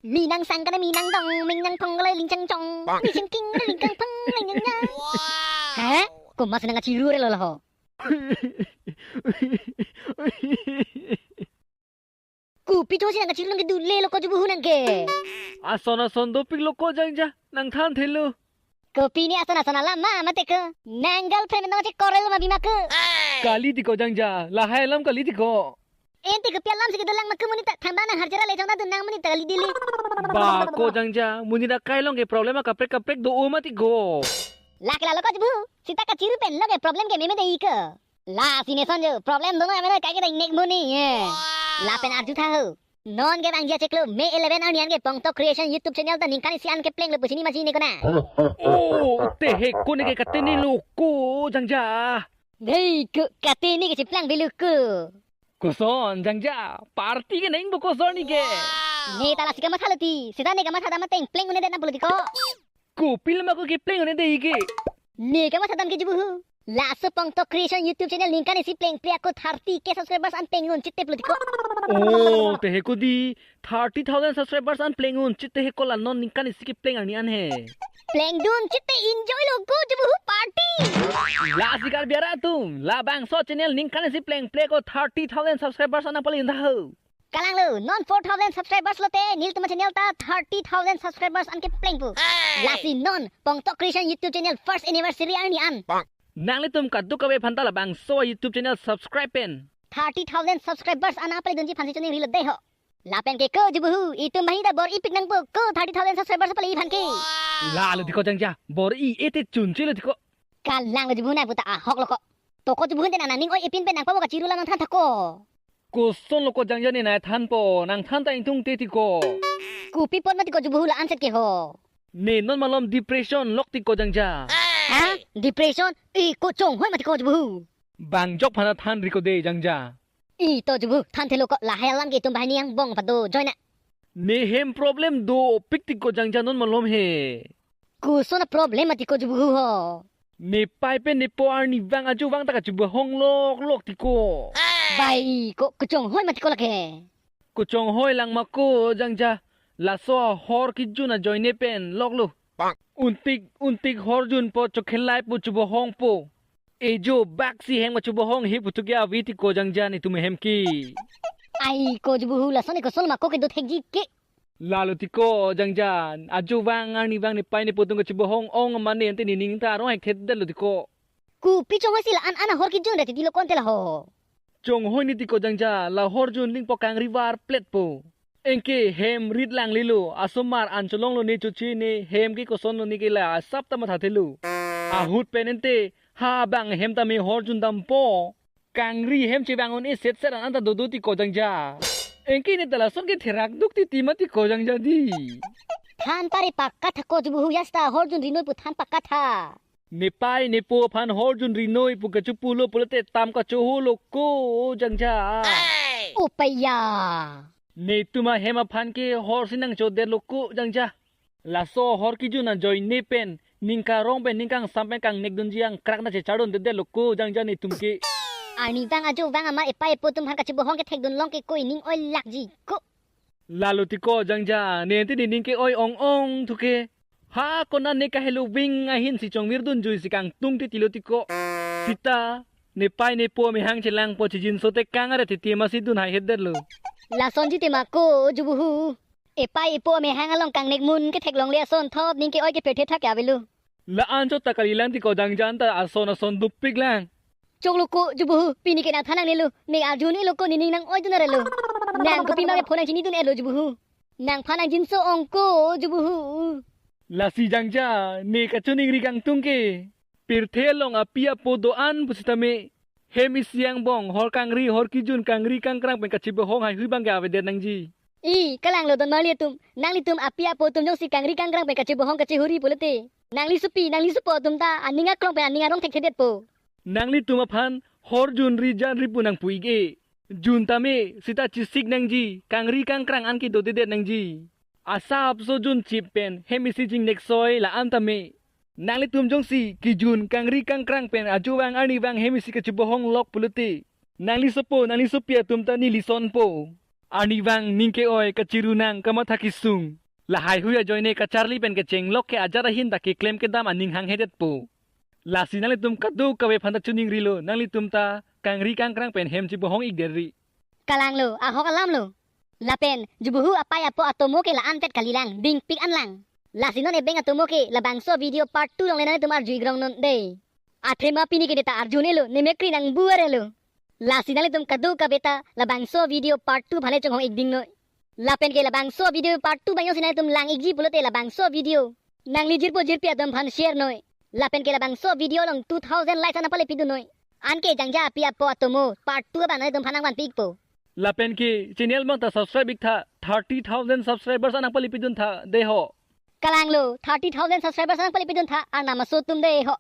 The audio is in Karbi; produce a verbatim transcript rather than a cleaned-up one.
Minang sang kana minang dong, minang pong kalai lingchang chong. Lingchang king, lingchang pong, lingchang ya. Hah? Komat si nangkachiru re lo ho. Kopi chongsi nangkachiru nangkedun le lo ko jubu hu nangke. Ason ason dopik lo ko jangja, nangthan thelo. Kopi ne ason ason alam ma mate ko. Nang girlfriend nang che korel ma bima ko. Kali ti ko jangja, lahai alam kali ti ko. Ente kopi alam si kedo lang ma ko monit ta thangba nang harjara le chong ta dun nang monit ta kali dili. Ba ko jangja, monit akai along ke problem akaprek kaprek do-o mati ko. Lake lalo ko jubu. Sita kachiru pen lo ke problem ke meme dei ko. Lasi ne son jo, problem dono amena kai ke dai nek muni ye. Lapen arju tha ho. Non ke bang jia cheklo, May eleven arni an ke Pongtok Creation YouTube channel ta ningkan isi an kepleng lo pusi ni masi ne kona. Oh, te he ko ne ke katene lo ko jangja. Dei ko katene ke cheplang belu ko. Koson jangja, party ke neng bo koson ni ke. Ne ta lasi kamatha lo ti, sita ne kamatha dam ateng pleng un-edet nang pulo ti ko. Kopi lo ma ko kepleng un-e dei ke. Ne kamatha dam ke jubu hu. Laso Pongtok Creation YouTube channel ningkan isi pleng pleng ako thirty K subscribers an pleng un chit te pulo ti ko. Oh, te he ko di thirty thousand subscribers an pleng un chit te he ko la non ningkan isi kepleng arni an he. Pleng dun chit te enjoy lo ko jubu hu party. Lasi Karbi arat atum, labangso channel ningkan isi pleng pleng ako thirty thousand subscribers an nangpalin tha ho. Kalang lo, non four thousand subscribers lote, nelitum channel ta thirty thousand subscribers an kepleng pu. Lasi non, Pongtok Creation YouTube channel first anniversary arni an. Nanglitum kadokave aphan ta labangso YouTube channel subscribe pen. Thirty thousand subscribers an nangpalidunji aphan si choningri lo dei ho. Lapen ke ko jubu hu, itum banghini ta bor-i pik nangpo, ko thirty thousand subscribers pali aphan ke. Lalo ti ko jangja, bor-i-e te chunche lo ti ko. Kalang lo jubu hu nang puta ahok lo ko. To ko jubu hu te nang nangning oi-e pin pen nang pabo kachiru la nangthan tha ko. Koson lo ko jangja ne nangthanpo, nangthan ta ingtung te ti ko. Kopi apot mati ko jubu hu la anset ke ho. Ne non malom depression lok ti ko jangja. Ha? Depression? E ko chonghoi mati ko jubu hu. Bang jok aphan than ri ko dei jangja. E to jubu hu, than thelo ko lahai alam ke itum banghini angbong pado join na. Ne hem problem dopik ti ko jangja non malom he. Koson a problem mati ko jubu hu ho. Ne pai pen ne po arnivang ajo vang ta kachibahong lok lok ti ko. Bai ko kachonghoi mati ko lake. Kachonghoi lang ma ko jangja. Laso ahor kejun ajoine pen lok lo. Untik untik horjun po chokhelai po chibahong po. Ejo bak si hem kachibahong he putu ke avi ti ko jangja netum hem ke. Ai ko jubu hu lason e koson ma ko kedo thekji ke. Lalo ti ko jangja, ajo vang arnivang ne pai ne po atum kachibahong ong mane ante nening ta arong hek thet det lo ti ko. Kopi chonghoi si la an an ahor kejun ra titi lo ko ante la ho. Chonghoi ni ti ko jangja, la horjun lingpo kangri var plet po. Anke hem rit lang lilo, asomar an cholong lo ne choche ne, hem ke koson lo ne ke la asap ta matha thelo. Ahut pen ante, ha bang hem ta me horjun dampo. Kangri hem chevang un-e set set an anta dodo ti ko jangja. Anke ne ta lason ke therak duk titi mati ko jangja dei. Than pare pakatha ko jubu hu yasta horjun rinoi pu than pakatha. Ne pai ne po aphan horjun rinoi pu kachipu lo pulote tam kachoho lo ko jangja. O paiya. Netum ahem aphan ke hor si nangchodet lo ko jangja. Laso ahor kejun ajoine pen, ning karong pen, ning kangsam pen kangnek dunji angkrak na chechardon det det lo ko jangja netum ke. Arnivang ajo vang amar epai epo atum aphan kachibahong kethekdun long ke ko ining oi lakji ko. Lalo ti ko jangja, ne ante nening ke oi ong ong thu ke. Ha kona ne kahelo ving ahin si chongvir dunjui si kangtung titi lo ti ko. Sita, ne pai ne po amehang chelangpo chijinso te kang are titi masi dun hai het det lo. Lasonji te ma ko jubu hu. Epai epo amehang along kangnek mun kethek longle ason thot ning ke oi ke phethe thak ke avelo. La an chot ta kali lang ti ko jangja anta ason ason dopik lang. Choklo ko jubu hu, pini ke nangthan nangne lo, ne arju ne lo ko nening nang oi dun are lo. Nang kopi ma ke phone nangchini dun e lo jubu hu. Nangphan nangjinso ong ko jubu hu. Lasi jangja, ne kachoningri kangtung ke. Pirthe along api apo do-an pusitame. Hem isi angbong, hor kangri, hor kejun, kangri kangkrang pen kachibahong haihui bang ke avedet nangji. I, kalang lo don marli atum, nanglitum api apo atum jongsi kangri kangkrang pen kachibahong kachihuri pulote. Nangli sopi, nangli sopo atum ta, aning aklong pen aning arong thekthedetpo. Nanglitum aphan, horjun ri jan ri pu nangpu ik-e. Jun tame, sita chisik nangji, kangri kangkrang an kedodedet nangji. Asapso jun chip pen, hem isi jingnek soi la an tame. Nanglitum jongsi, kejun, kangri kangkrang pen, ajo vang arnivang hem isi kachibahong lok pulote. Nangli sopo, nangli sopi atum ta neli sonpo. Arnivang ning ke-oi, kachiru nang, kamatha kesung. Lahai hui ajoine kacharli pen kechenglok ke ajat ahin ta keklem kedam aning hanghe detpo. Lasi nanglitum kadokave aphan ta chiningrilo, nanglitum ta kangri kangkrang pen hem chibohong ik derri. Kalanglo, ahok alamlo. Lapen jubuhu apei apo atomo ke la-an pet kalilang, dingpik anlang. Lasi non ebeng atomo ke labangso video part two longle nanglitum arju igrong non dei. Athema pini ke neta arjunelo, nemekri nang buarelo. Lasi nanglitum kadokave ta labangso video part two aphan le chonghong ik ding noi. Lapen ke labangso video part two abang jongsi nanglitum lang ikji pulote labangso video nangli jirpo jirpi atum aphan share noi. Lapen ke labangso video along two thousand likes an nangpale pidun noi. Anke jangja apei apo atomo part two abang nanglitum aphan nangvanpi ikpo. Lapen ke channel abang ta subscribe iktha, thirty thousand subscribers an nangpale pidun tha dei ho. Kalanglo, thirty thousand subscribers an nangpale pidun tha, Arnam aso atum dei ho.